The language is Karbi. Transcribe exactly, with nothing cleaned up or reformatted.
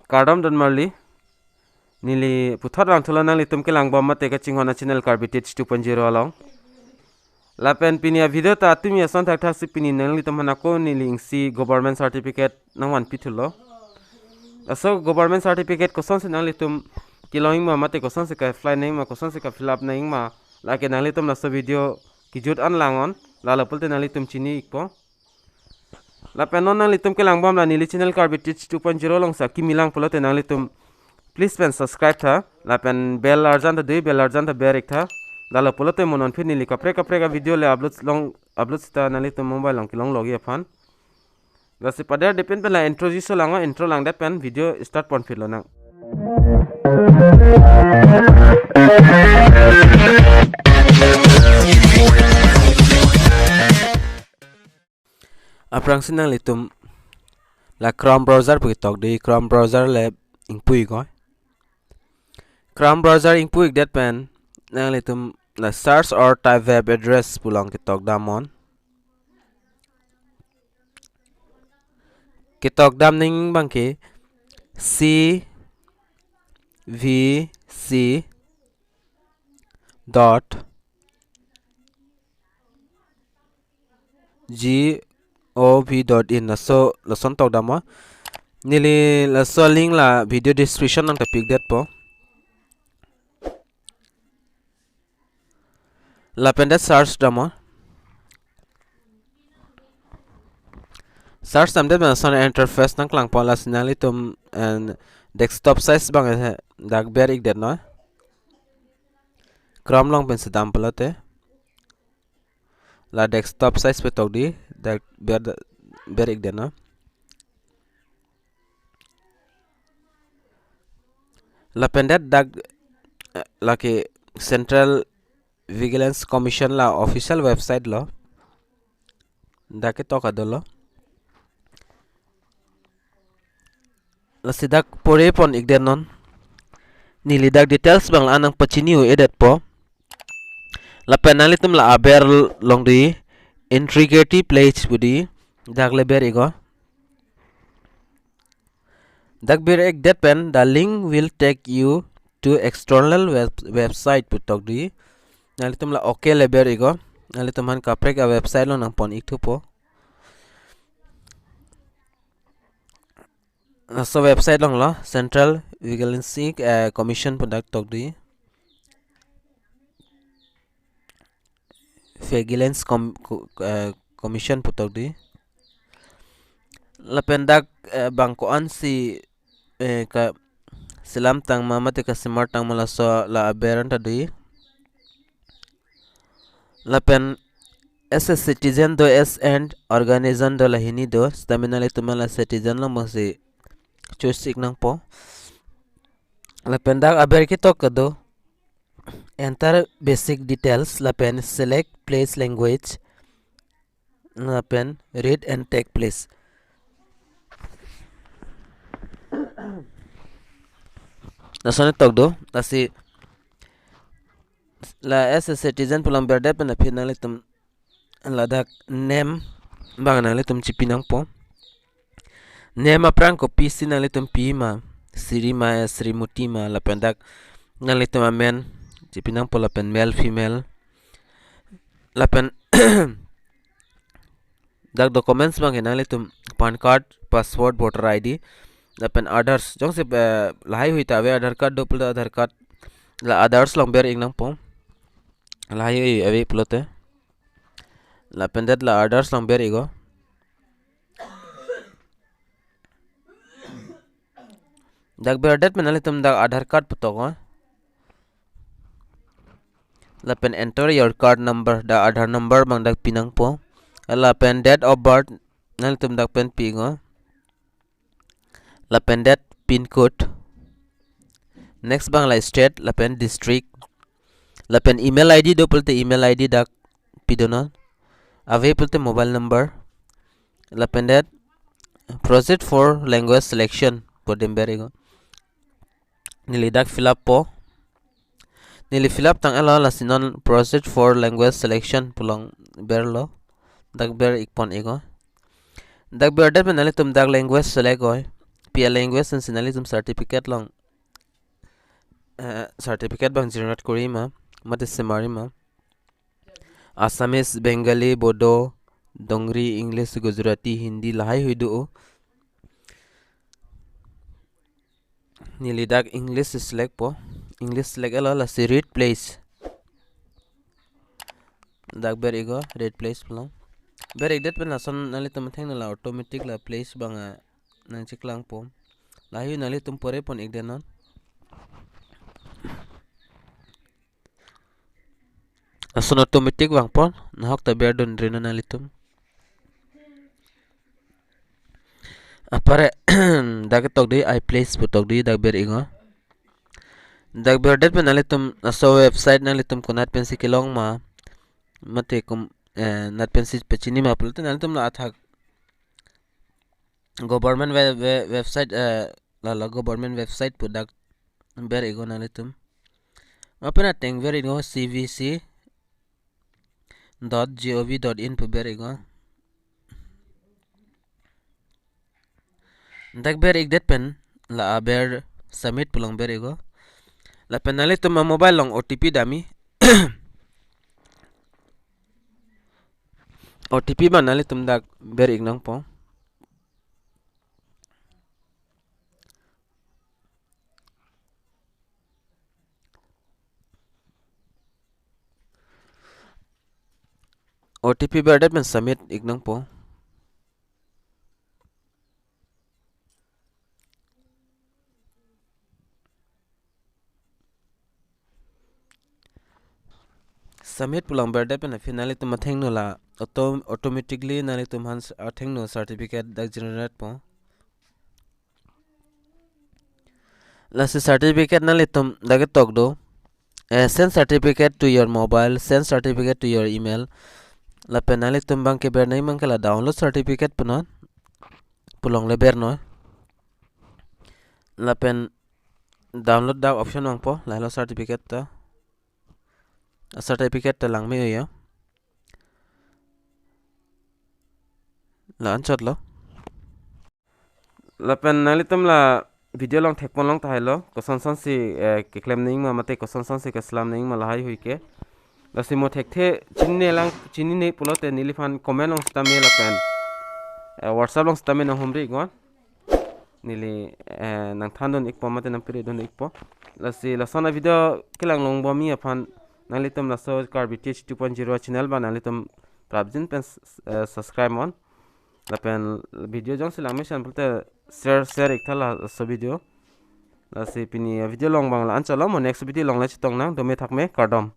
Kardom don marli. Neli puthot vangthulo nanglitum kelangbom mate kachinghon a channel Karbi Teach two point zero along. Lapen pini a video ta tumi ason thakthaksi pini nanglitum aphan ako neli isi government certificate nangvanpithulo. Laso government certificate kosonsi nanglitum kelong ingma mate kosonsi ka-apply nang ingma, kosonsi ka-fill up nang ingma, lake nanglitum laso video kejut an langnon, lalo pulote nanglitum chini ikpo. Lapen non nanglitum kelangbom la neli channel Karbi Teach two point zero alongsi kimi lang pulote nanglitum please pen subscribe tha. Lapen bell arjan ta dei, bell arjan ta ber ik tha. Lalo pulote mo non aphi neli kaprek kaprek a video le upload long, upload sita nanglitum mobile along kelong logji aphan. Lasi paderde pen pen la intro jiso langnon, intro langdet pen video start ponphitlo nang. Aphrangsi nanglitum la Chrome browser pu ketok dei, Chrome browser le ingpu iknon. Chrome browser ingpu ikdet pen nanglitum la search or type web address pu along ketok damnon. Ketok dam nang abangke C V C dot G O V dot in, laso lason tok damnon. Neli laso link la video description along ta pikdetpo. Lapen det search damnon. Search damdet pen lason interface nangklangpo, lasi nanglitum and desktop size abang he dak ber ikdetnon. Chrome along pensi dam pulote. La desktop size pu tok dei, dak ber, ber ikdetnon. Lapen det dak, eh, lake Central Vigilance Commission la official website lo. Dak ketok adolo. Lasi dak pore pon ikdetnon. Neli dak details abang la nangpachini un-edetpo. Lapen nanglitum la aber along dei, Integrity Pledge pu dei, dak le ber iknon. Dak ber ikdet pen the link will take you to external web, website pu tok dei. Nanglitum la okay le ber iknon. Nanglitum aphan kaprek a website along nangpon ikthupo. Laso website along lo, Central Vigilance, eh, Commission pu dak tok dei. Vigilance Com-, Co-, eh, Commission pu tok dei. Lapen dak, eh, bang ko-ansi, eh, kaselam tangma mate kasemar tangma laso la aber anta dei. Lapen as a citizen do, as an organization do, la hini do, sitame nanglitum la citizen along abangsi choose ik nangpo. Lapen dak aber ketok kedo, enter basic details, lapen select place language, lapen read and take place. Lason tok do, lasi la as a citizen pu along berdet pen aphi nanglitum ladak name abang nanglitum chipi nangpo. Name aphrang kopisi nanglitum pi ma, Sri ma, Srimoti ma, lapen dak nanglitum amen chipi nangpo, lapen male, female. Lapen dak documents abangke nanglitum PAN card, passport, voter I D, lapen others. Jongsi, eh, lahaihui ta ave, Aadhaar card do pulote Aadhaar card, la others along ber ik nangpo. Lahaihui ave pulote. Lapen det la others along ber iknon. Dak berdet pen nanglitum dak Aadhaar card pu toknon. Lapen enter your card number, dak Aadhaar number abang dak pi nangpo. Lapen date of birth nanglitum dak pen pi iknon. Lapen det pin code. Next abang la state, lapen district. Lapen email I D do pulote email I D dak pidunnon. Ave pulote mobile number. Lapen det proceed for language selection pu adim ber iknon. Neli dak fill up po. Neli fill up tanglo, lasi non proceed for language selection pu along berlo. Dak ber ik pon iknon. Dak berdet pen nanglitum dak language select iknon. pi a language ansi nanglitum certificate along, eh, certificate abang generate korima, mate semarima. Assamese, Bengali, Bodo, Dongri, English, Gujarati, Hindi, lahaihui do. Neli dak English selectpo. English select etlo, lasi read place. Dak ber-iknon, read place pulo. Ber-ikdet pen lason nanglitum athengno la automatic la place abang, eh, nangcheklangpo. Lahai nanglitum pore pon-ikdetnon. Lason automatic vangpo, nahok ta berdunri non nanglitum. Apar dak ketok di, I place pu tok di, dak ber-iknon. Dak berdet pen nanglitum laso website nanglitum konat pensi kelong ma, mate kum, eh, nat pensi pachinima pulote nanglitum la athak government we-, we-, website, eh, lalo government website pu dak ber-iknon nanglitum. Lapen ateng ber-iknon C V C dot G O V dot in pu ber-iknon. Dak ber-ikdet pen la aber submit pu along ber-iknon. Lapen nanglitum amobile along O T P damji. O T P abang nanglitum dak ber-iknangpo. O T P berdet pen submit-iknangpo. Submit pu along berdet pen aphi nanglitum athengno la auto-, automatically nanglitum aphan s-, athengno certificate dak generate po. Lasi certificate nanglitum dak ketok do. Eh, send certificate to your mobile, send certificate to your email. Lapen nanglitum abangke bernangji abangke la download certificate punon. Pu along le bernon. Lapen download dak option vangpo, lahelo certificate ta. A certificate ta langme-o ya. La-anchotlo. Lapen nanglitum la video along thekpon long tahai lo, kosonsonsi, eh, keklem nangji ma mate kosonsonsi keselam nangji ma lahaihui ke. Lasi mo thekthe chinine lang, chinine pulote neliphan comment along sitame lapen, eh, WhatsApp along sitame nanghumri-iknon. Neli, eh, nangthandun-ikpo mate nangpiri dun-ikpo. Lasi lason a video kelang longbomji aphan nanglitum laso Karbi T H two point zero channel abang nanglitum prapjin pen s-, eh, subscribe non. Lapen video jongsi langmesen pulote share, share-ik tha laso video. Lasi pini video along abang la-anchotlo, mo next video along le chetongnang, dome thakme, kardom.